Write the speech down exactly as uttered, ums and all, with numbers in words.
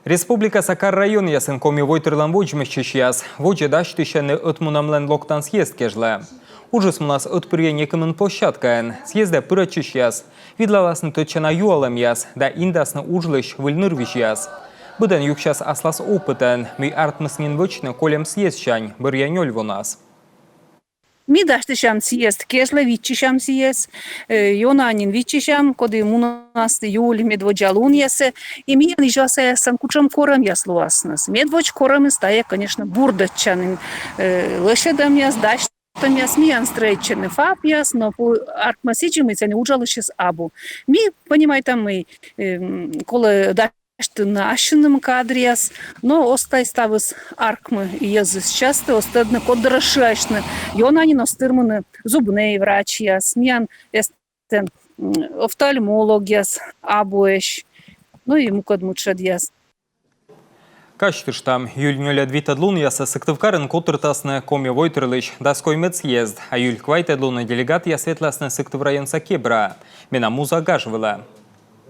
Республикаса кар-районъясын Коми войтырлӧн водзмӧстчысьяс водзӧ дасьтысьӧны ӧтмунӧмлӧн локтан съезд кежлӧ. Уджыс мунас ӧтпырйӧ некымын площадкаын. Съездӧ пырӧдчысьяс видлаласны тӧдчана юалӧмъяс да индасны уджлысь выль нырвизьяс. Быдӧн юксяс аслас опытӧн, мый артмис нин вӧчны кольӧм съездсянь бӧръя нёль вонас. Ми дасьтысям съезд кежлӧ, виччысям сійӧс, э, ёна нин виччысям, коді мунас июль медводдза лунъясӧ. И миян изьвасаяслӧн кутшӧм корӧмъяс лоасны. Медводз корӧмыс тайӧ, конечно, бурдӧдчанін, э, лӧсьӧдӧмъяс, дасьтӧмъяс, миян стрӧитчӧны ФАП-яс, но пу-, артмӧ сідзи, мый сэні уджалысьыс абу. Ми понимайтам, мый, эм, колӧ да- дасьтыны ассьыным кадръяс, но оз тай ставыс артмы, и йӧзыс частӧ оз тӧдны, код дорӧ шыасьны. Ёна нин оз тырмыны зубнӧй врачьяс, миян эстӧн, м, офтальмологъяс абуӧсь, ну и мукӧд мытшӧдъяс. Казьтыштам, июль нёльӧд-витӧд лунъясӧ Сыктывкарын котыртасны Коми войтырлысь дас коймӧд съезд, а июль квайтӧд лунӧ делегатъяс ветласны Сыктыв районса Кебраӧ, менам муза гаж вылӧ.